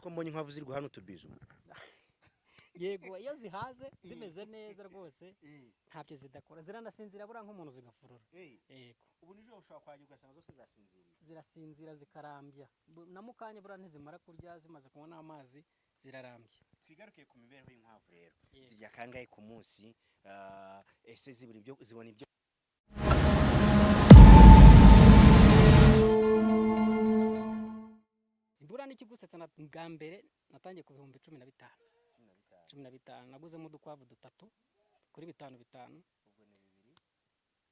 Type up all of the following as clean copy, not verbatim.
Ko mbonye inkwavu ziri guhana utubizo? Yego, iyo zihaze zimeze neza rwose, ntabyo zidakora, ziranasinzira buriya nk'umuntu, zigafurura, yego. Ubu nijoro ushobora kuhagera ugasanga zose zasinziriye? Zirasinzira zikarambya. Na mukanya buriya ntizimara kurya, zimaze kunywa n'amazi zirarambya. Twigarukiye ku mibereho y'inkwavu rero. Yego. Zirya kangahe ku munsi? Ese zibura ibyo, zibona ibyo? Imbura n'ikigusetsa, na bwa mbere natangiye ku 15,000. 15 naguzemo udukwavu dutatu kuri bitanu bitanu. Ubwo ni bibiri.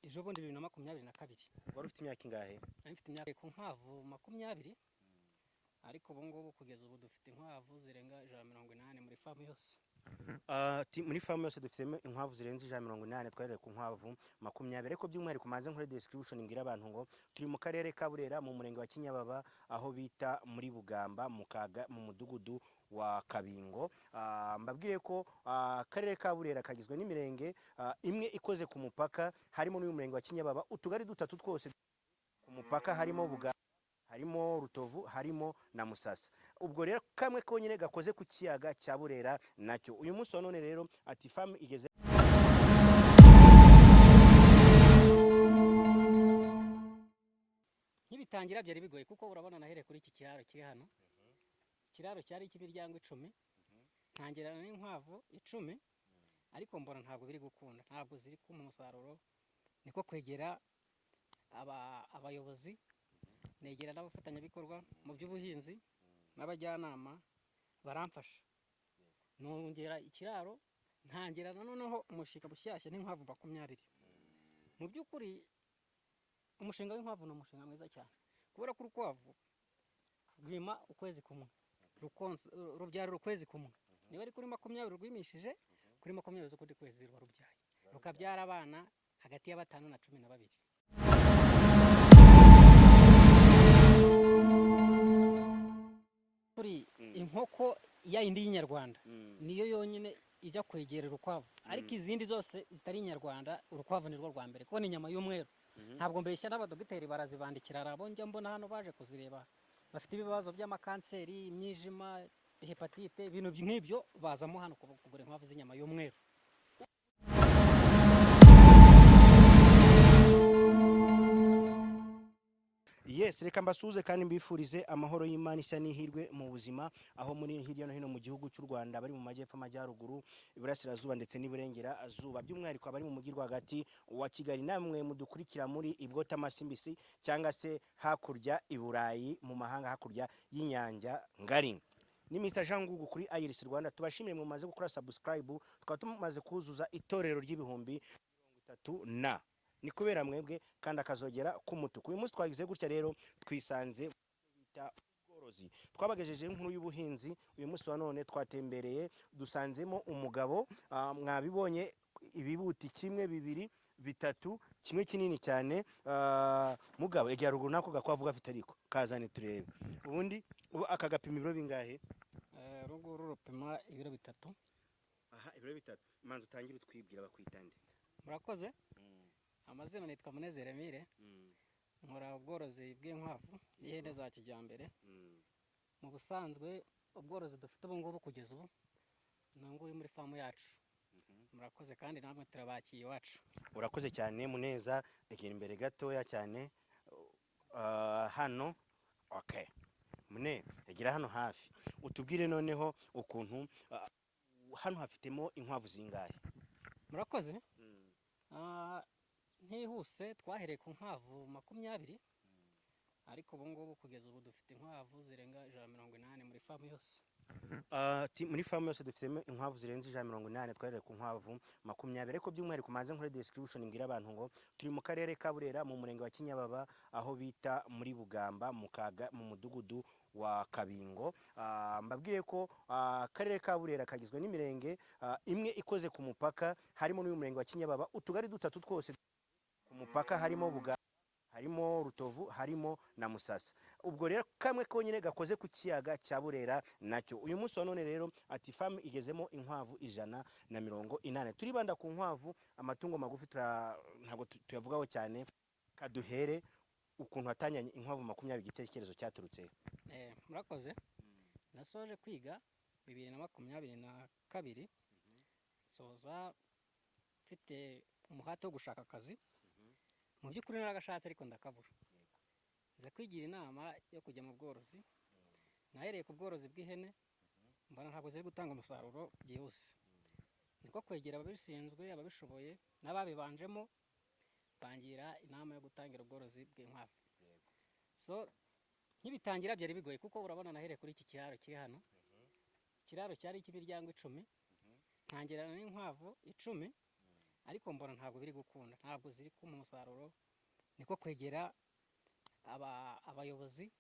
Ejo bundi 2022. Wari ufite imyaka ingahe? Nari mfite imyaka ku nkwavu 20, ariko ubu ngubu kugeza ubu dufite inkwavu zirenga 180 muri farm yose. Muri farm yose dufitemo inkwavu zirenze 180, twahereye ku nkwavu 20. Ariko by'umwihariko manze nkore description, mbwira abantu ngo turi mu karere ka Burera, mu murenge wa Kinyababa, aho bita muri Bugamba, mu kaga, mu mudugudu wa Kabingo. Mbabwire ko akarere ka Burera kagizwe n'imirenge imwe ikoze ku mupaka, harimo n'uyu murenge wa Kinyababa, utugari dutatu twose ku mupaka, harimo Bugamba, harimo Rutovu, harimo na Musasa. Ubwo rero kamwe konyine gakoze ku kiyaga cya Burera nacyo. Uyu munsi wa none rero ati farm igeze. Nkibitangira byari bigoye, kuko urabona nahereye kuri iki kiraro kiri hano. Ikiraro cyari icy'imiryango 10, ntangirana n'inkwavu 10, ariko mbona ntabwo biri gukunda, ntabwo ziri kumpa umusaruro. Niko kwegera abayobozi, negera n'abafatanyabikorwa mu by'ubuhinzi n'abajyanama, baramfasha nongera ikiraro, ntangirana noneho umushinga mushyashya n'inkwavu 20. Mu by'ukuri umushinga w'inkwavu ni umushinga mwiza cyane, kubera ko urukwavu rwima ukwezi kumwe, rubyarira ukwezi kumwe. Niba ari kuri 20 rwimishije, kuri 20 z'ukundi kwezi ruba rubyaye, rukabyara abana hagati ya batanu na 12. Kuri inkoko ya yindi y'inyarwanda niyo yonyine ijya kwegera urukwavu, ariko izindi zose zitari inyarwanda, urukwavu ni rwo rwa mbere, kuko ni inyama y'umweru. Ntabwo mbeshya, n'abadogiteri barazibandikira. Hari abo njya mbona hano baje kuzireba bafite ibibazo by'amakanseri, imyijima, hepatite, ibintu nk'ibyo, bazamo hano kugura inkwavu z'inyama y'umweru. Yes, reka mbasuhuze kandi mbifurize amahoro y'Imana, ishya n'ihirwe mu buzima, aho muri hirya no hino mu gihugu cy'u Rwanda, bari mu majyepfo, amajyaruguru, iburasirazuba ndetse n'iburengerazuba, by'umwihariko abari mu mujyi rwagati wa Kigali, namwe mudukurikira muri Ibwota Masimbisi cyangwa se hakurya i Burayi, mu mahanga, hakurya y'inyanja ngari. Ni Mr Jean Ngugu kuri Iris Rwanda. Tubashimire mumaze gukora subscribe, tukaba tumaze kuzuza itorero ry'ibihumbi 30, na ni kubera mwebwe kandi akazogera k'umutuku. Uyu munsi twagize gutya rero, twisanze bita ubworozi, twabagejeje inkuru y'ubuhinzi. Uyu munsi wa none twatembereye, dusanzemo umugabo. Mwabibonye ibibuti kimwe, bibiri, bitatu, kimwe kinini cyane. Mugabo, egera ruguru, nako gakwavu gafite, ariko kazane turebe. Ubundi ubu aka gapima ibiro bingahe? Uru nguru rupima ibiro 3. Aha, ibiro 3. Manza utangire utwibwira, bakwita nde? Murakoze. Amazina nitwa Munezero Emile, nkora ubworozi bw'inkwavu n'ihene za kijyambere. Mu busanzwe ubworozi dufite ubu ngubu kugeza ubu ni nguyu muri farm yacu. Murakoze, kandi namwe turabakiye iwacu. Urakoze cyane Muneza. Egera imbere gatoya cyane. Hano, okay. Mune, egera hano hafi, utubwire noneho ukuntu hano hafitemo inkwavu zingahe? Murakoze. Ntihuse, twahereye ku nkwavu 20, ariko ubu ngubu kugeza ubu dufite inkwavu zirenga 180 muri farm yose. Muri farm yose dufitemo inkwavu zirenze 180, twahereye ku nkwavu 20. Ariko by'umwihariko manze nkore description, mbwira abantu ngo turi mu karere ka Burera, mu murenge wa Kinyababa, aho bita muri Bugamba, mu kaga, mu mudugudu wa Kabingo. Mbabwire ko akarere ka Burera kagizwe n'imirenge imwe ikoze ku mupaka, harimo n'uyu murenge wa Kinyababa, utugari dutatu twose ku mupaka, harimo Bugamba, harimo Rutovu, harimo na Musasa. Ubwo rero kamwe konyine gakoze ku kiyaga cya Burera nacyo. Uyu munsi wa none rero ati farm igezemo inkwavu 180. Turibanda ku nkwavu, amatungo magufi ntabwo tuyavugaho cyane. Kaduhere ukuntu hatangiranye inkwavu 20, igitekerezo cyaturutse? Murakoze. Nasoje kwiga 2022, nsoza mfite umuhate wo gushaka akazi. Mu by'ukuri naragashatse ariko ndakabura, nza kwigira inama yo kujya mu bworozi. Nahereye ku bworozi bw'ihene, mbona ntabwo ziri gutanga umusaruro byihuse, niko kwegera ababishinzwe, ababishoboye n'ababibanjemo, bangira inama yo gutangira ubworozi bw'inkwavu. So nkibitangira byari bigoye, kuko urabona nahereye kuri iki kiraro kiri hano. Ikiraro cyari icy'imiryango 10, ntangirana n'inkwavu 10, ariko mbona ntabwo biri gukunda, ntabwo ziri kumpa umusaruro. Niko kwegera abayobozi,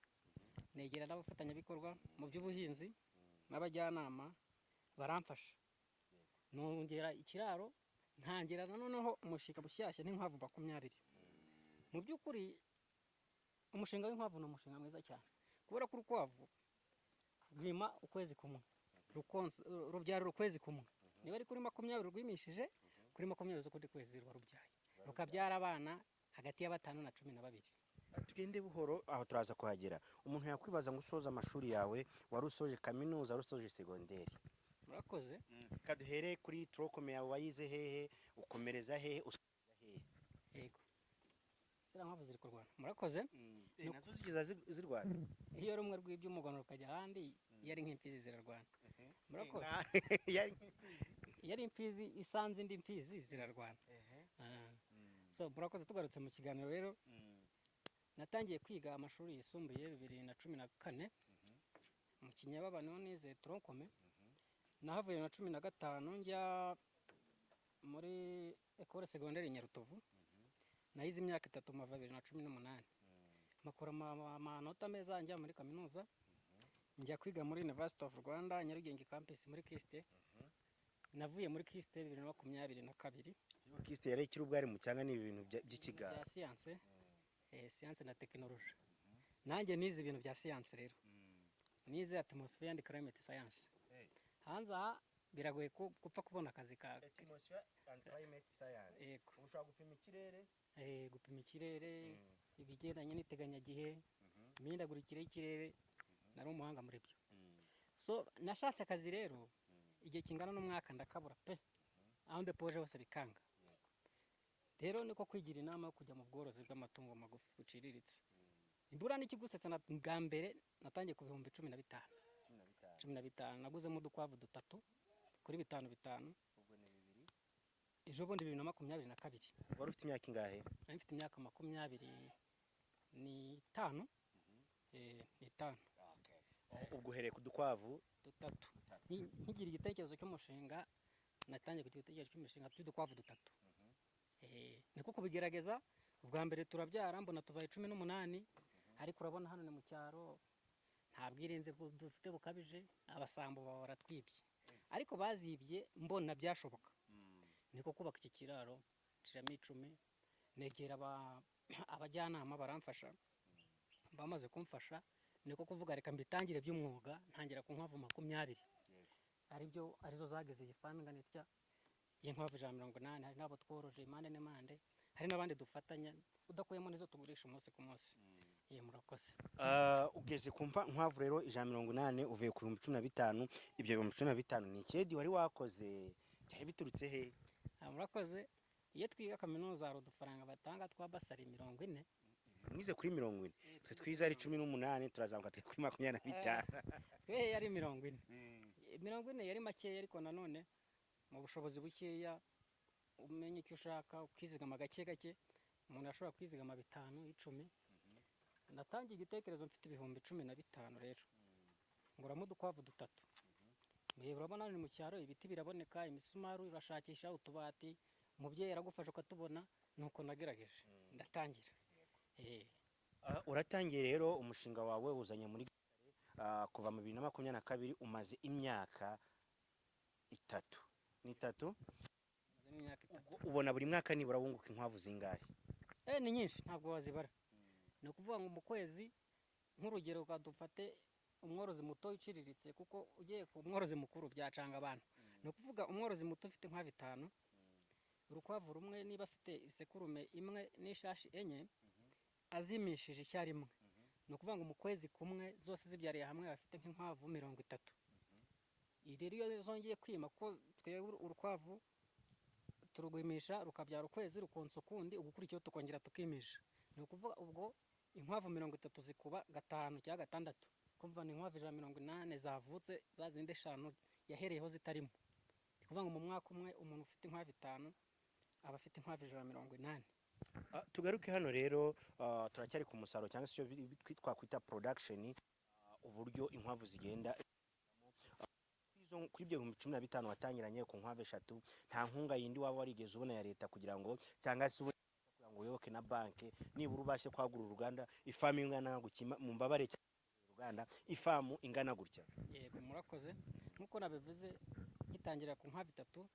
negera n'abafatanyabikorwa mu by'ubuhinzi n'abajyanama, baramfasha, nongera ikiraro, ntangira noneho umushinga mushyashya n'inkwavu 20. Mu by'ukuri umushinga w'inkwavu ni umushinga mwiza cyane, kubera ko urukwavu rwima ukwezi kumwe, rubyarira ukwezi kumwe. Niba ari kuri 20 rwimishije, kuri 20 z'ukundi kwezi ruba rubyaye, rukabyara abana hagati ya 5 na 12. Tugende buhoro, aho turaza kuhagera. Umuntu yakwibaza ngo usoza amashuri yawe, wari usoje kaminuza, wari usoje segonderi? Murakoze. Kaduhere kuri tronc commun yawe, wayize hehe, ukomereza hehe, usoza hehe? Yego, ziriya nkwavu ziri kurwana. Murakoze. Nazo zigeza zirwana? Iyo rumwe rwibye umugono rukajya ahandi, iyo ari nk'imfizi zirarwana. Murakoze. Iyo ari imfizi isanze indi mfizi zirarwana. So murakoze. Tugarutse mu kiganiro rero, natangiye kwiga amashuri yisumbuye 2014 mu Kinyababa, niho nize tronc commun. Nahavuye na 15 njya muri Ecole Secondaire Nyarutovu, nahize imyaka 3, mava 2018, mpakura amanota meza, njya muri kaminuza, njya kwiga muri University of Rwanda, Nyarugenge campus, muri KIST. Navuye muri KIST 2022. KIST yari ikiri ubwarimu cyangwa ni ibintu by'ikigara? Bya siyanse, siyanse na tekinoloji. Nanjye nize ibintu bya siyanse rero, nize atmosphere and climate science. Hanze aha biragoye gupfa kubona akazi ka Atmosphere and climate science? Yego. Ushobora gupima ikirere? Gupima ikirere, ibigendanye n'iteganyagihe, imihindagurikire y'ikirere, nari umuhanga muri byo. So nashatse akazi rero igihe kingana n'umwaka, ndakabura pe, aho ndepoje hose bikanga. Rero niko kwigira inama yo kujya mu bworozi bw'amatungo magufi buciriritse. Imbura n'ikigusetsa, na bwa mbere natangiye ku bihumbi 15. 15? 15, naguzemo udukwavu dutatu kuri bitanu bitanu. Ubwo ni bibiri. Ejo bundi 2022. Wari ufite imyaka ingahe? Nari mfite imyaka 25, n'itanu. Ubwo uhereye ku dukwavu dutatu. Nkigira igitekerezo cy'umushinga, natangiye kugira igitekerezo cy'umushinga by'udukwavu dutatu. Niko kubigerageza, ubwa mbere turabyara, mbona tubaye 18. Ariko urabona hano ni mu cyaro, nta bwirinzi dufite bukabije, abasambo baba baratwibye. Ariko bazibye mbona byashoboka, niko kubaka iki kiraro, nshiramo 10, negera abajyanama baramfasha. Bamaze kumfasha, niko kuvuga reka mbitangire by'umwuga, ntangira ku nkwavu 20, aribyo arizo zageze iyi farm ingana itya y'inkwavu 180. Hari n'abo tworoje impande n'impande, hari n'abandi dufatanya, udakuyemo n'izo tugurisha umunsi ku munsi. Ye, murakoze. Ugeze ku nkwavu rero 180, uvuye ku bihumbi 15. Ibyo bihumbi 15 ni ikedi wari wakoze, byari biturutse he? Murakoze. Iyo twiga kaminuza hari udufaranga batanga twa bursary, 40. Mwize kuri 40? Twe twize ari 18, turazamuka twe kuri 25. Twe yari 40. 40 yari makeya, ariko nanone mu bushobozi bukeya umenya icyo ushaka, ukizigama gake gake, umuntu ashobora kwizigama bitanu, 10. Natangiye igitekerezo mfite ibihumbi 15 rero, nguramo udukwavu dutatu. Urabona ni mu cyaro, ibiti biraboneka, imisumari urashakisha, utubati umubyeyi aragufasha ukatubona. Nuko nagerageje ndatangira. Uratangiye rero umushinga wawe uzanye muri kuva mu 2022, umaze imyaka 3, ni 3? Maze n'imyaka 3. Ubwo ubona buri mwaka nibura wunguka inkwavu zingahe? Ni nyinshi, ntabwo wazibara. Ni ukuvuga ngo mu kwezi, nk'urugero dufate umworozi muto uciriritse, kuko ugiye ku mworozi mukuru byacanga abantu. Ni ukuvuga umworozi muto ufite inkwavu 5, urukwavu rumwe niba afite isekurume imwe n'ishashi enye, azimishije icyarimwe. Ni ukuvuga ngo mu kwezi kumwe zose zibyariye hamwe bafite nk'inkwavu 30. Rero iyo zongeye kwima, ko twebwe urukwavu turugwimisha rukabyara ukwezi, rukonsa ukundi, ugukurikiyeho tukongera tukimisha. Ni ukuvuga ubwo inkwavu 30 zikuba gatanu cyangwa gatandatu, kumva ni inkwavu 180 zavutse, za zindi eshanu yahereyeho zitarimo. Ni ukuvuga ngo mu mwaka umwe umuntu ufite inkwavu eshanu aba afite inkwavu 180. Tugaruke hano rero, turacyari ku musaruro cyangwa se icyo twakwita production, uburyo inkwavu zigenda. Kuri ibyo 15,000 watangiranye ku nkwavu eshatu, nta nkunga yindi waba warigeze ubona ya leta kugira ngo, cyangwa se kugira ngo uyoboke na banki, nibura ubashe kwagura uruganda, ifamu ingana gutya, mu mbabare cyangwa uruganda, ifamu ingana gutya? Yego, murakoze. Nk'uko nabivuze, ngitangira ku nkwavu itatu,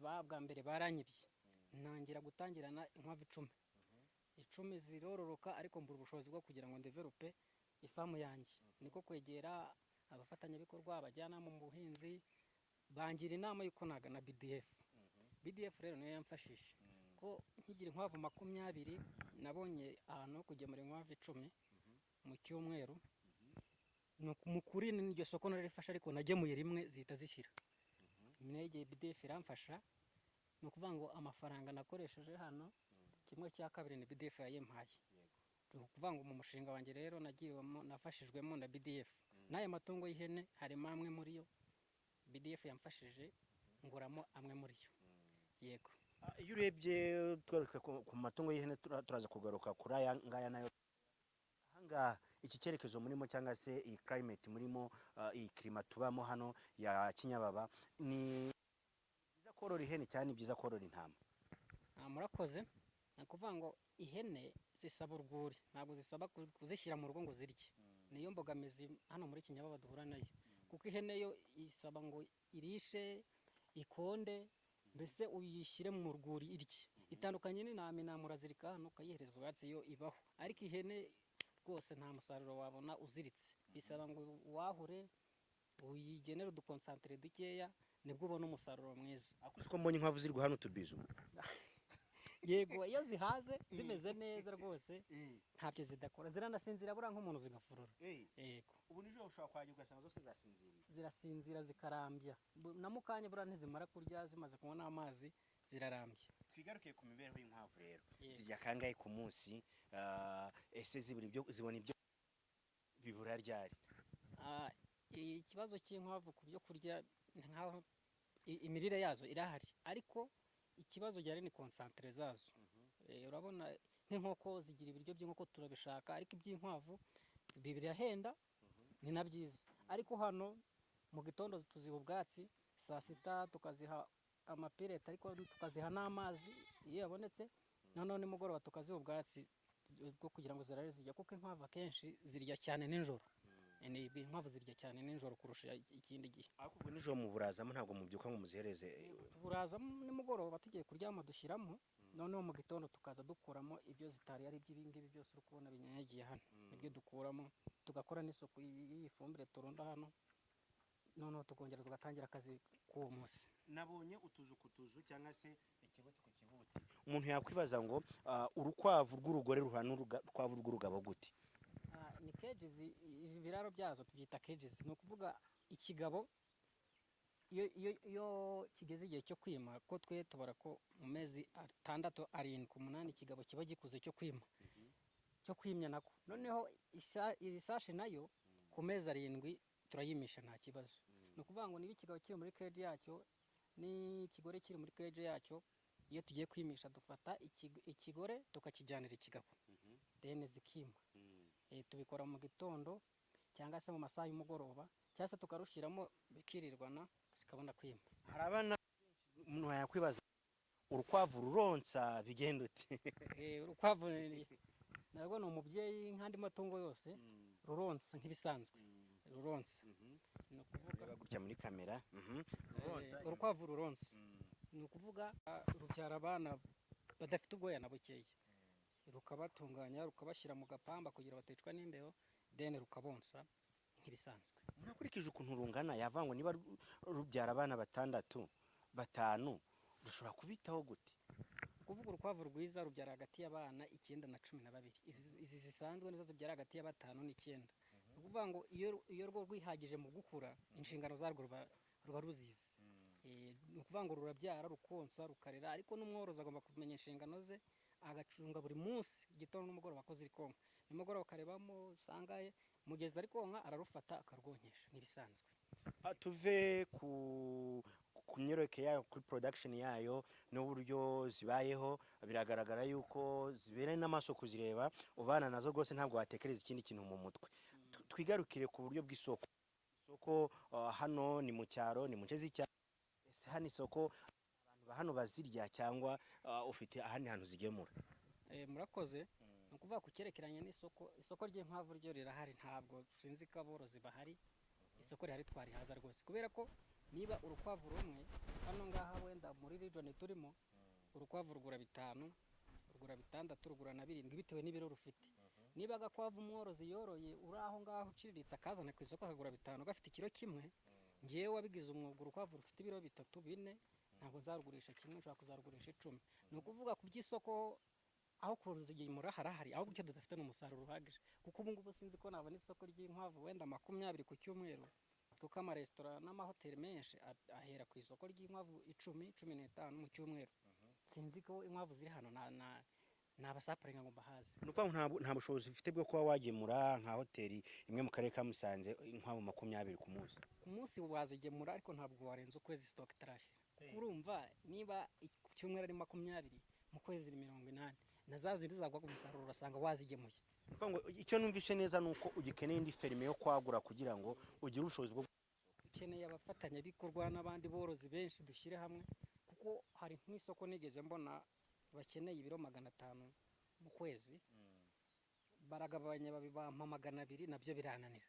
ba bwa mbere baranyibye, ntangira gutangirana inkwavu 10. 10 zirororoka, ariko mbura ubushobozi bwo kugira ngo ndevelope ifamu yanjye. Niko kwegera abafatanyabikorwa, abajyanama mu buhinzi, bangira inama y'uko nagana BDF. BDF rero niyo yamfashije, ko nkigira inkwavu 20 nabonye ahantu ho kugemura inkwavu 10 mu cyumweru. Mu kuri n'iryo soko nararifashe, ariko nagemuye rimwe zihita zishyira. Negeye BDF iramfasha. Ni ukuvuga ngo amafaranga nakoresheje hano, kimwe cya kabiri ni BDF yayimpaye. Ni ukuvuga ngo mu mushinga wanjye rero nagiriwemo, nafashijwemo na BDF. N'aya matungo y'ihene harimo amwe muri yo BDF yamfashije nguramo amwe muri yo, yego. Iyo urebye, tugaruka ku matungo y'ihene, turaza kugaruka kuri aya ngaya nayo. Ahangaha iki cyerekezo murimo, cyangwa se iyi climate murimo, iyi climat tubamo hano ya Kinyababa, ni byiza korora ihene cyane, ni byiza korora intama? Murakoze. Ni ukuvuga ngo ihene zisaba urwuri, ntabwo zisaba kuzishyira mu rugo ngo zirye. Niyo mbogamizi hano muri Kinyababa duhura nayo, kuko ihene yo isaba ngo irishe, ikonde, mbese uyishyire mu rwuri irye. Itandukanye n'intama. Intama urazirika hano ukayihereza ubwatsi, yo ibaho, ariko ihene rwose nta musaruro wabona uziritse. Bisaba ngo wahure, uyigenere udukonsantere dukeya, nibwo ubona umusaruro mwiza. Ariko uzi ko mbonye inkwavu ziri guhana utubizu? Yego, iyo zihaze zimeze neza rwose ntabyo zidakora, ziranasinzira buriya nk'umuntu, zigafurura, yego. Ubu nijoro ushobora kuhagera ugasanga zose zasinziriye? Zirasinzira zikarambya. Na mukanya buriya ntizimara kurya, zimaze kunywa n'amazi zirarambya. Twigarukiye ku mibereho y'inkwavu rero. Yego. Zirya kangahe ku munsi? Ese zibura ibyo, zibona ibyo bibura ryari? Ikibazo cy'inkwavu ku byo kurya ni nkaho imirire yazo irahari, ariko ikibazo gihari ni concentré zazo. Urabona nk'inkoko zigira ibiryo by'inkoko, turabishaka, ariko iby'inkwavu birahenda, ni na byiza. Ariko hano mu gitondo tuziha ubwatsi, saa sita tukaziha amapellets, ariko tukaziha n'amazi iyo yabonetse, noneho nimugoroba tukaziha ubwatsi bwo kugira ngo zirare zirya, kuko inkwavu akenshi zirya cyane nijoro. Ni inkwavu zirya cyane nijoro kurusha ikindi gihe. Ariko ubwo nijoro muburazamo, ntabwo mubyuka ngo muzihereze? Tuburaza nimugoroba tugiye kuryama, dushyiramo, noneho mu gitondo tukaza dukuramo ibyo zitari, ari iby'ibi ngibi byose uri kubona binyanyagiye hano, nibyo dukuramo, tugakora n'isuku y'iyi fumbire turunda hano, noneho tukongera tugatangira akazi k'uwo munsi. Nabonye utuzu ku tuzu cyangwa se ikibuti ku kibuti. Umuntu yakwibaza ngo urukwavu rw'urugore ruhana n'urukwavu rw'urugabo gute? Ni cages, ibiraro byazo tubyita cages. Ni ukuvuga ikigabo iyo kigeze igihe cyo kwima, ko twe tubara ko mu mezi 6, 7, 8 ikigabo kiba gikuze cyo kwima, cyo kwimya nako. Noneho iri sashi nayo ku mezi 7 turayimisha nta kibazo. Ni ukuvuga ngo niba ikigabo kiri muri cage yacyo n'ikigore kiri muri cage yacyo, iyo tugiye kwimisha dufata ikigore tukakijyanira ikigabo, then zikima. Tubikora mu gitondo cyangwa se mu masaha y'umugoroba, cyangwa se tukarushyiramo bikirirwana, zikabona kwima. Hari abana benshi, umuntu yakwibaza urukwavu ruronsa bigenda ute? Urukwavu narwo ni umubyeyi nk'andi matungo yose, ruronsa nk'ibisanzwe, ruronsa. Ni ukuvuga Reba gutya muri kamera. Urukwavu ruronsa, ni ukuvuga rubyara abana badafite ubwoya na bukeya, rukabatunganya, rukabashyira mu gapamba kugira baticwa n'imbeho, then rukabonsa nk'ibisanzwe. Umuntu akurikije ukuntu rungana yavuga ngo niba rubyara abana batandatu, batanu, rushobora kubitaho gute? Ukuvuga urukwavu rwiza rubyara hagati y'abana 9 na 12. Izi zisanzwe nizo zibyara hagati ya 5 n'9. Ni ukuvuga ngo iyo rwo rwihagije mu gukura, inshingano zarwo ruba ruzizi. Ni ukuvuga ngo rurabyara, rukonsa, rukarera, ariko n'umworozi agomba kumenya inshingano ze, agacunga buri munsi, igitondo n'umugoroba, ko ziri konka. Nimugoroba akarebamo, usanga mugezi ari konka, ararufata akarwonkesha nk'ibisanzwe. Tuve ku myororokere yayo, kuri production yayo n'uburyo zibayeho. Biragaragara yuko zibereye n'amaso kuzireba, ubana nazo rwose ntabwo watekereza ikindi kintu mu mutwe. Twigarukire ku buryo bw'isoko. Isoko, hano ni mu cyaro, ni mu nce z'icyaro. Ese hano isoko, abantu ba hano bazirya, cyangwa ufite ahandi hantu zigemura? Murakoze. Ni ukuvuga ku cyerekeranye n'isoko, isoko ry'inkwavu ryo rirahari. Ntabwo sinzi ko aborozi bahari, isoko rihari twarihaza rwose, kubera ko niba urukwavu rumwe hano ngaha, wenda muri region turimo, urukwavu rugura 5, rugura 6, rugura na 7, bitewe n'ibiro rufite. Niba agakwavu umworozi yoroye uri aho ngaho uciriritse akazana ku isoko akagura 5 gafite ikiro kimwe, ngewe wabigize umwuga, urukwavu rufite ibiro 3, 4, ntabwo nzarugurisha kimwe, nshobora kuzarugurisha 10. Ni ukuvuga ku by'isoko, aho kuzigemura harahari, ahubwo icyo tudafite ni umusaruro uhagije, kuko ubu ngubu sinzi ko nabona isoko ry'inkwavu wenda 20 ku cyumweru, kuko amaresitora n'amahoteli menshi ahera ku isoko ry'inkwavu 10, 15 mu cyumweru. Sinzi ko inkwavu ziri hano nabasapuringa ngo mbahaze. Ni ukuvuga ngo nta bushobozi ufite bwo kuba wagemura nka hoteli imwe mu karere ka Musanze inkwavu 20 ku munsi? Ku munsi wazigemura, ariko ntabwo warenza ukwezi stock itarashira. Urumva niba ku cyumweru ari 20, mu kwezi ni 80, na za zindi zaguha umusaruro urasanga wazigemuye. Ni ukuvuga ngo icyo numvishe neza ni uko ugikeneye indi ferme yo kwagura kugira ngo ugire ubushobozi bwo Ukeneye abafatanyabikorwa n'abandi borozi benshi, dushyire hamwe, kuko hari nk'isoko nigeze mbona bakeneye ibiro 500 mu kwezi, baragabanya bampa 200, nabyo birananira.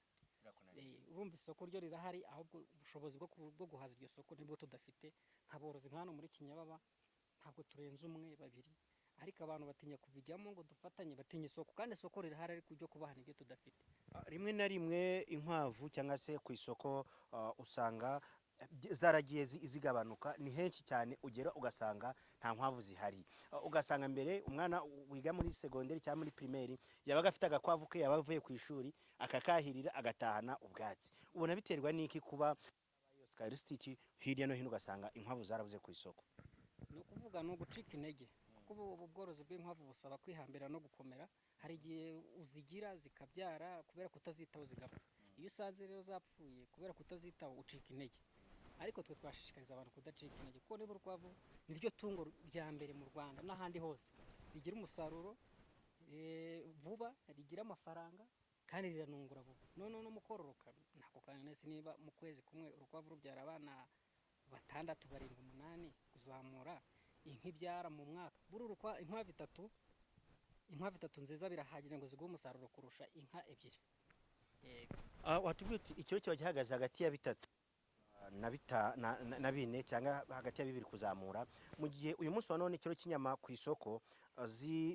Urumva isoko ryo rirahari, ahubwo ubushobozi bwo guhaza iryo soko nibwo tudafite nk'aborozi. Nka hano muri Kinyababa ntabwo turenze umwe, babiri, ariko abantu batinya kubijyamo ngo dufatanye, batinya isoko, kandi isoko rirahari, ariko ibyo kubaha nibyo tudafite. Rimwe na rimwe inkwavu cyangwa se ku isoko, usanga zaragiye zigabanuka. Ni henshi cyane ugera ugasanga nta nkwavu zihari. Ugasanga mbere umwana wiga muri segonderi cyangwa muri primaire yabaga afite agakwavu ke, yaba avuye ku ishuri akakahirira, agatahana ubwatsi. Ubona biterwa n'iki kuba iyo scarcity hirya no hino, ugasanga inkwavu zarabuze ku isoko? Ni ukuvuga ni ugucika intege, kuko ubu bworozi bw'inkwavu busaba kwihambira no gukomera. Hari igihe uzigira zikabyara, kubera kutazitaho zigapfa. Iyo usanze rero zapfuye kubera kutazitaho, ucika intege. Ariko twe twashishikariza abantu kudacika intege, kuko niba urukwavu niryo tungo rya mbere mu Rwanda n'ahandi hose rigira umusaruro vuba, rigira amafaranga kandi riranungura vuba, noneho no mu kororoka ntako kanya. Niba mu kwezi kumwe urukwavu rubyara abana batandatu, barindwi, umunani kuzamura, inka ibyara mu mwaka buri inkwavu itatu, inkwavu itatu nziza birahagije ngo ziguhe umusaruro kurusha inka ebyiri. Yego. Watubwiye uti ikiro kiba gihagaze hagati ya 3 na 4, cyangwa hagati ya 2 kuzamura, mu gihe uyu munsi wa none ikiro cy'inyama ku isoko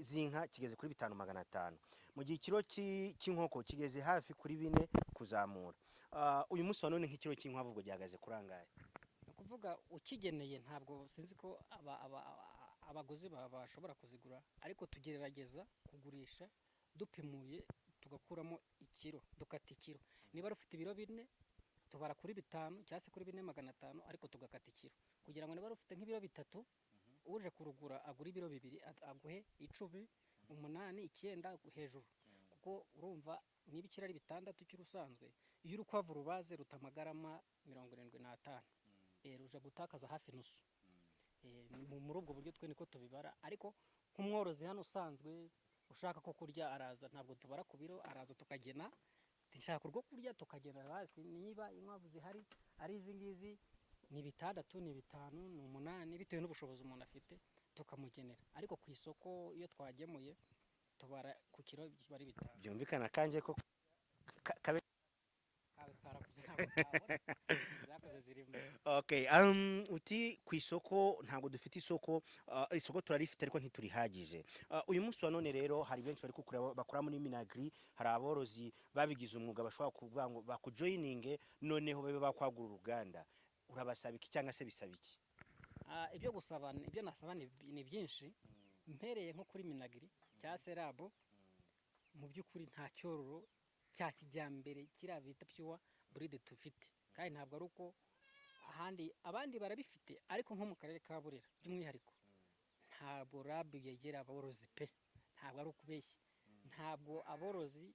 z'inka kigeze kuri 5,500, mu gihe ikiro cy'inkoko kigeze hafi kuri 4 kuzamura. Uyu munsi wa none nk'ikiro cy'inkwavu ubwo gihagaze kuri angahe? Ni ukuvuga ukigeneye, ntabwo sinzi ko abaguzi bashobora kuzigura, ariko tugerageza kugurisha dupimuye, tugakuramo ikiro, dukata ikiro. Niba rufite ibiro 4, tubara kuri 5 cyangwa se kuri 4,500, ariko tugakata ikiro kugira ngo niba rufite nk'ibiro 3, uje kurugura agura ibiro 2, aguhe 10, 8, 9 hejuru. Kuko urumva niba ikiro ari 6 cy'urusanzwe, iyo urukwavu rubaze ruta amagarama 75, ruja gutakaza hafi nusu. Ni muri ubwo buryo twe niko tubibara, ariko nk'umworozi hano usanzwe ushaka ko kurya araza, ntabwo tubara ku biro, araza tukagena ati, nshaka urwo kurya, tukagena hasi niba inkwavu zihari ari izi ngizi, ni 6, ni 5, ni 8, bitewe n'ubushobozi umuntu afite, tukamugenera. Ariko ku isoko iyo twagemuye tubara ku kiro, biba ari 5. Byumvikana kanjye ko kabe Kabe karakuze, ntabwo kabona zakoze zirimo. Okay, uti ku isoko ntabwo dufite isoko, isoko turarifite ariko ntiturihagije. Uyu munsi wa none rero hari benshi bari kukureba bakora muri Minagri, hari aborozi babigize umwuga bashobora kuvuga ngo bakujoininge, noneho babe bakwagura uruganda. Urabasaba iki cyangwa se bisaba iki? Ibyo gusaba, ibyo nasaba ni byinshi. Mpereye nko kuri MINAGRI cya RAB, mu by'ukuri nta cyororo cya kijyambere kiriya bita pure breed dufite, kandi ntabwo ari uko ahandi abandi barabifite, ariko nko mu karere ka Burera by'umwihariko ntabwo RAB yegera aborozi pe. Ntabwo ari ukubeshya, ntabwo aborozi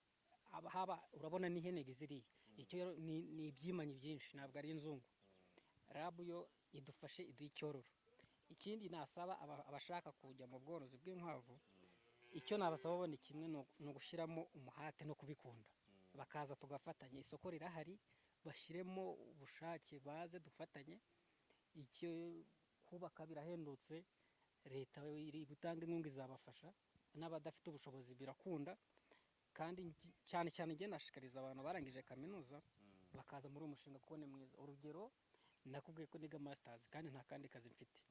haba urabona n'ihene ziriya, icyo rero ni ibyimanyi byinshi, ntabwo ari inzungu. RAB yo idufashe, iduhe icyororo. Ikindi nasaba abashaka kujya mu bworozi bw'inkwavu, icyo nabasaba bo ni kimwe, ni ugushyiramo umuhate no kubikunda, bakaza tugafatanya. Isoko rirahari, bashyiremo ubushake baze dufatanye. Icyo kubaka birahendutse, leta iri gutanga inkunga izabafasha, n'abadafite ubushobozi birakunda. Kandi cyane cyane njye nashishikariza abantu barangije kaminuza bakaza muri uyu mushinga kuko ni mwiza. Urugero, nakubwiye ko niga masters kandi nta kandi kazi mfite.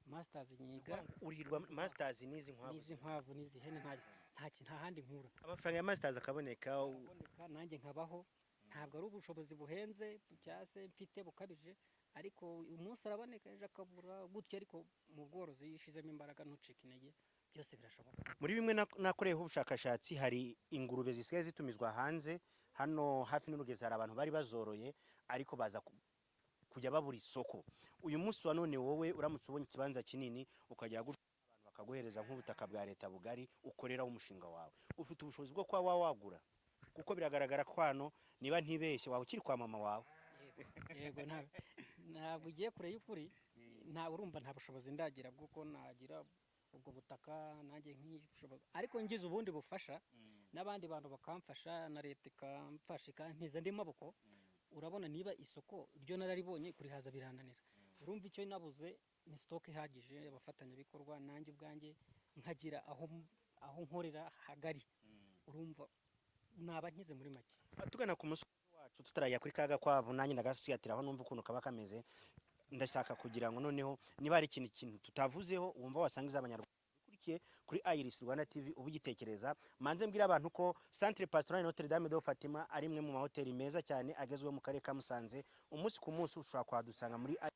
Masters nyiga Urihirwa masters n'izi nkwavu? N'izi nkwavu n'izi hene, nta handi nkura. Amafaranga ya masters akaboneka. Akaboneka, nanjye nkabaho. Ntabwo ari ubushobozi buhenze cyangwa se mfite bukabije, ariko umunsi araboneka, ejo akabura gutyo. Ariko mu bworozi iyo ushyizemo imbaraga, ntucike intege, byose birashoboka. Muri bimwe nakoreyeho ubushakashatsi, hari ingurube zisigaye zitumizwa hanze. Hano hafi n'urugezi hari abantu bari bazoroye, ariko baza kujya babura isoko. Uyu munsi wa none, wowe uramutse ubonye ikibanza kinini, ukajya gutya abantu bakaguhereza nk'ubutaka bwa leta bugari ukoreraho umushinga wawe, ufite ubushobozi bwo kuba wawagura? Kuko biragaragara ko hano, niba ntibeshye, waba ukiri kwa mama wawe. Yego, ntabwo ugiye kure y'ukuri. Nta urumva nta bushobozi ndagira bw'uko nagira ubwo butaka nanjye nk'ishoboza, ariko ngize ubundi bufasha n'abandi bantu bakamfasha na leta ikamfasha ikantiza andi maboko. Urabona niba isoko ryo nararibonye, kurihaza birananira. Urumva icyo nabuze ni stock ihagije, abafatanyabikorwa, nanjye ubwanjye nkagira aho nkorera hagari. Urumva naba nkize muri make. Tugana ku musozi wacu, tutarajya kuri ka gakwavu, nanjye ndagasigatiraho numva ukuntu kaba kameze. Ndashaka kugira ngo noneho niba hari ikintu tutavuzeho wumva wasangiza abanyarwanda ukurikiye kuri Iris Rwanda TV uba ugitekereza. Manze mbwira abantu ko Centre Pastoral Notre Dame de Fatima ari imwe mu mahoteli meza cyane agezweho mu karere ka Musanze. Umunsi ku munsi ushobora kuhadusanga muri Iris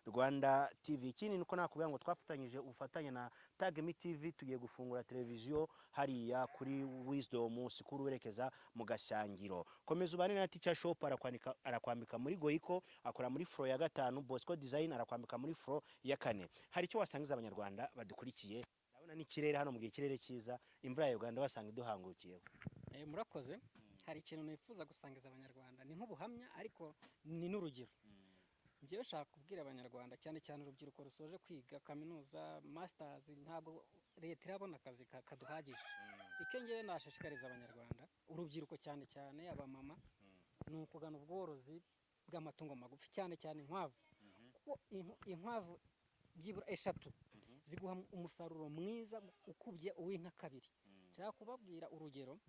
Rwanda TV. Ikindi nuko nakubwira ngo twafatanyije ubufatanye na Tag Me TV, tugiye gufungura televiziyo hariya kuri Wisdom Sikuru werekeza mu Gashyangiro. Komeza ubane na Teacher Shop, arakwandika, arakwambika muri Goico, akora muri floor ya gatanu. Bosco Design arakwambika muri floor ya kane. Hari icyo wasangiza abanyarwanda badukurikiye? Ndabona n'ikirere hano, mu gihe ikirere cyiza, imvura ya Uganda wasanga iduhangukiyeho. Murakoze. Hari ikintu nifuza gusangiza abanyarwanda, ni nk'ubuhamya ariko ni n'urugero. Njyewe nshaka kubwira abanyarwanda, cyane cyane urubyiruko rusoje kwiga kaminuza, masters, ntabwo leta irabona akazi kaduhagije. Icyo ngewe nashishikariza abanyarwanda, urubyiruko, cyane cyane abamama, ni ukugana ubworozi bw'amatungo magufi, cyane cyane inkwavu, kuko inkwavu byibura eshatu ziguha umusaruro mwiza ukubye uw'inka kabiri. Nshaka kubabwira urugero: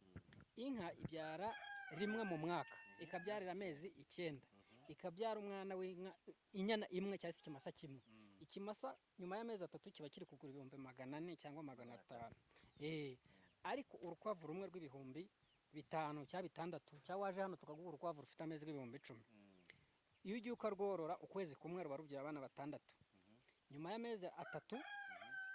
inka ibyara rimwe mu mwaka, ikabyarira amezi 9, ikabyara umwana w'inka, inyana imwe cyangwa se ikimasa kimwe. Ikimasa nyuma y'amezi 3 kiba kiri kugura 400,000 cyangwa 500. Ariko urukwavu rumwe rw'ibihumbi 5 cyangwa 6, cyangwa waje hano tukaguha urukwavu rufite amezi rw'ibihumbi 10, iyo ugiye ukarworora ukwezi kumwe ruba rubyara abana batandatu. Nyuma y'amezi 3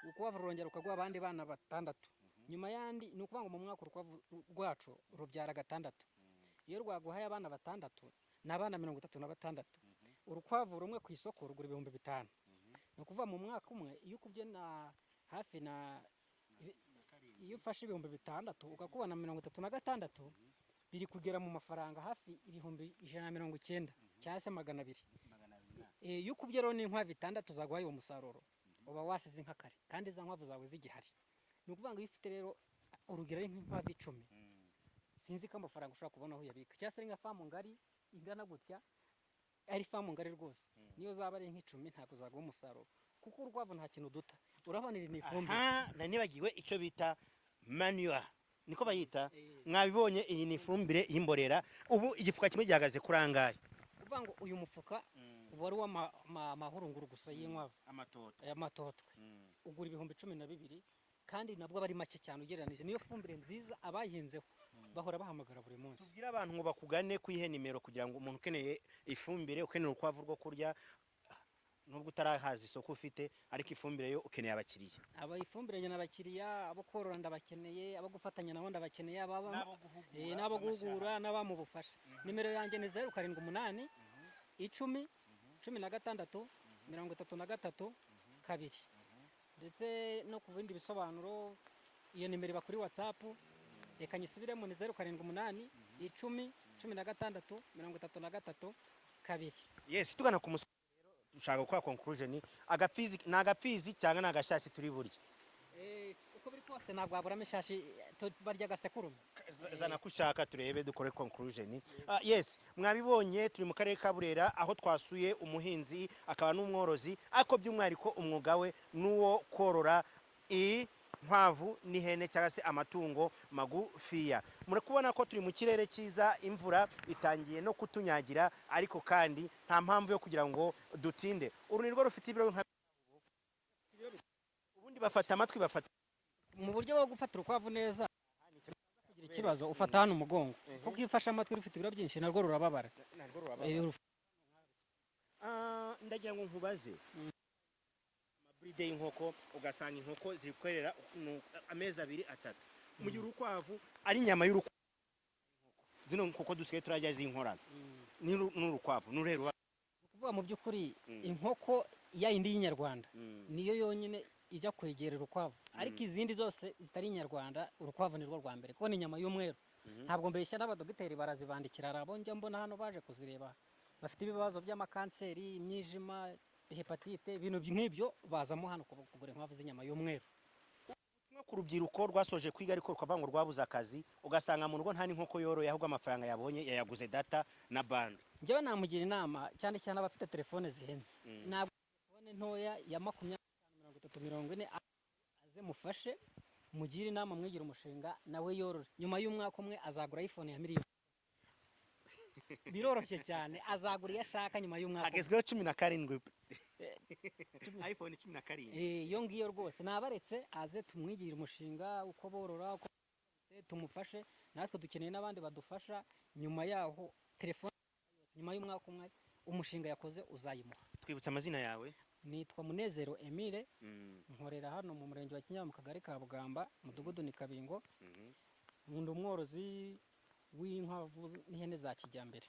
urukwavu rurongera rukaguha abandi bana batandatu. Nyuma y'andi, ni ukuvuga ngo mu mwaka urukwavu rwacu rubyara gatandatu. Iyo rwaguhaye abana batandatu, ni abana 36. Urukwavu rumwe ku isoko rugura 5000. Ni ukuvuga mu mwaka umwe, iyo ukubye na hafi na, iyo ufashe 6000 ugakuba na 36, biri kugera mu mafaranga hafi 190,000 cyangwa se 200. Iyo ukubye rero n'inkwavu itandatu zaguhaye uwo musaruro, uba wasize inka kare kandi za nkwavu zawe zigihari. Ni ukuvuga ngo iyo ufite rero urugero ari nk'inkwavu 10, sinzi ko amafaranga ushobora kubona aho uyabika, cyangwa se ari nka farm ngari ingana gutya, ari farm ngari rwose, niyo zaba ari nk'icumi ntabwo zaguha umusaruro, kuko urukwavu nta kintu duta. Urabona iri ni ifumbire. Aha nari nibagiwe icyo bita manure, niko bayita. Mwabibonye, iyi ni ifumbire y'imborera. Ubu igifuka kimwe gihagaze kuri angahe? Kuvuga ngo uyu mufuka uba ari uw'amahurunguru gusa y'inkwavu, Amatoto. Aya matotwe ugura 12,000, kandi nabwo aba ari make cyane ugereranije. Niyo fumbire nziza, abayihinzeho bahora bahamagara buri munsi. Tubwire abantu ngo bakugane ku ihe nimero, kugira ngo umuntu ukeneye ifumbire, ukeneye urukwavu rwo kurya. Nubwo utarahaza isoko ufite, ariko ifumbire yo ukeneye abakiriya. Aba ifumbire njye n'abakiriya, abo korora ndabakeneye, abo gufatanya nabo ndabakeneye, ababa n'abo guhugura n'abamu bufasha. Nimero yanjye ni 078 10 16 33 2. Ndetse no ku bindi bisobanuro iyo nimero iba kuri WhatsApp. Reka nyisubiremo, ni 078 10 16 33 2. Yes, tugana ku musozo rero, dushaka gukora conclusion. Agapfizi ni agapfizi cyangwa ni agashashi turi burya? Uko biri kose ntabwo waburamo ishashi, barya agasekurume. Zana ko ushaka turebe, dukore conclusion. Yes, mwabibonye, turi mu karere ka Burera aho twasuye umuhinzi akaba n'umworozi, ariko by'umwihariko umwuga we n'uwo korora inkwavu n'ihene cyangwa se amatungo magufiya. Muri kubona ko turi mu kirere cyiza, imvura itangiye no kutunyagira, ariko kandi nta mpamvu yo kugira ngo dutinde. Uru ni rwo rufite ibiro nka ubundi bafata amatwi, bafata Mu buryo bwo gufata urukwavu neza kugira ikibazo, ufata hano umugongo, kuko iyo ufashe amatwi rufite ibiro byinshi narwo rurababara. Ndagira ngo nkubaze, amaburide y'inkoko ugasanga inkoko zikorera amezi 2 3, mu gihe urukwavu ari inyama y'urukwavu, zino nkoko dusigaye turarya z'inkorano, n'urukwavu n'urero? Kuvuga mu by'ukuri, inkoko ya yindi y'inyarwanda niyo yonyine ijya kwegera urukwavu, ariko izindi zose zitari inyarwanda urukwavu ni rwo rwa mbere, kuko ni inyama y'umweru. Ntabwo mbeshya, n'abadogiteri barazibandikira. Hari abo njya mbona hano baje kuzireba bafite ibibazo by'amakanseri, imyijima, hepatite, ibintu nk'ibyo, bazamo hano kugura inkwavu z'inyama y'umweru. Nko ku rubyiruko rwasoje kwiga ariko rukavuga ngo rwabuze akazi, ugasanga mu rugo nta n'inkoko yoroye, ahubwo amafaranga yabonye yayaguze data na bande. Njyewe namugira inama, cyane cyane abafite telefone zihenze, ntabwo telefone ntoya ya 25, 30, 40, aze mufashe, mugire inama, mwigire umushinga nawe yorore. Nyuma y'umwaka umwe azagura iPhone ya miliyoni, biroroshye cyane, azagura iyo ashaka nyuma y'umwaka umwe. Hagezweho 17, iPhone 17. Iyo ngiyo rwose nabaretse aze tumwigire umushinga uko borora, uko tumufashe. Natwe dukeneye n'abandi badufasha. Nyuma yaho telefone yose, nyuma y'umwaka umwe umushinga yakoze uzayimuha. Twibutsa amazina yawe. Nitwa Munezero Emile, nkorera hano mu murenge wa Kinyamu, mu kagari ka Bugamba, mudugudu ni Kabingo. Nkunda umworozi w'inkwavu n'ihene za kijyambere.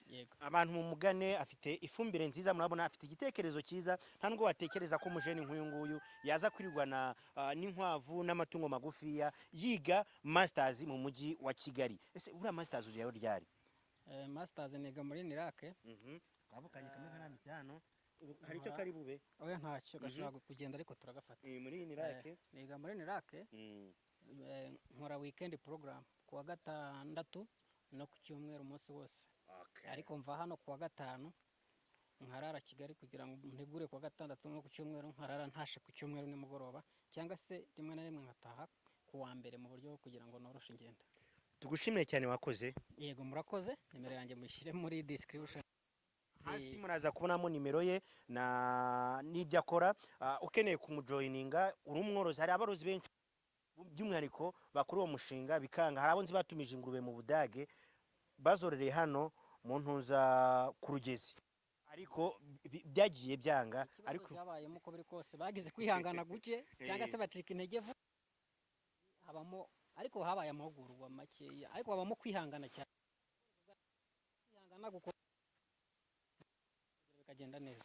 Yego. Abantu mumugane, afite ifumbire nziza, murabona afite igitekerezo cyiza. Nta nubwo watekereza ko umujeni nk'uyu nguyu yaza kwirirwana n'inkwavu n'amatungo magufiya, yiga masters mu mujyi wa Kigali. Ese uriya masters ujayo ryari? Masters niga muri NIRAK. Twavukanye kamwe karambitse hano. Ubu hari icyo kari bube? Oya, ntacyo, gashobora kugenda ariko turagafata. Muri NIRAK? Niga muri NIRAK. Nkora weekend program ku wa gatandatu no ku cyumweru umunsi wose, ariko mva hano ku wa gatanu nkarara Kigali kugira ngo ntegure ku wa gatandatu no ku cyumweru, nkarara ntashe ku cyumweru nimugoroba, cyangwa se rimwe na rimwe nkataha ku wa mbere, mu buryo bwo kugira ngo noroshe ingendo. Tugushimire cyane, wakoze. Yego, murakoze. Nimero yanjye muyishyire muri description. Hasi muraza kubonamo nimero ye na n'ibyo akora. Ukeneye kumujoyininga, uri umworozi, hari aborozi benshi by'umwihariko bakora uwo mushinga bikanga. Hari abo nzi batumije ingurube mu Budage bazororeye hano mu ntuza ku Rugezi, ariko byagiye byanga. Ikibazo ariko cyabayemo, uko biri kose bagize kwihangana guke cyangwa se bacika intege vuba, habamo, ariko habaye amahugurwa makeya, ariko habamo kwihangana cyane, kwihangana gukora bikagenda neza.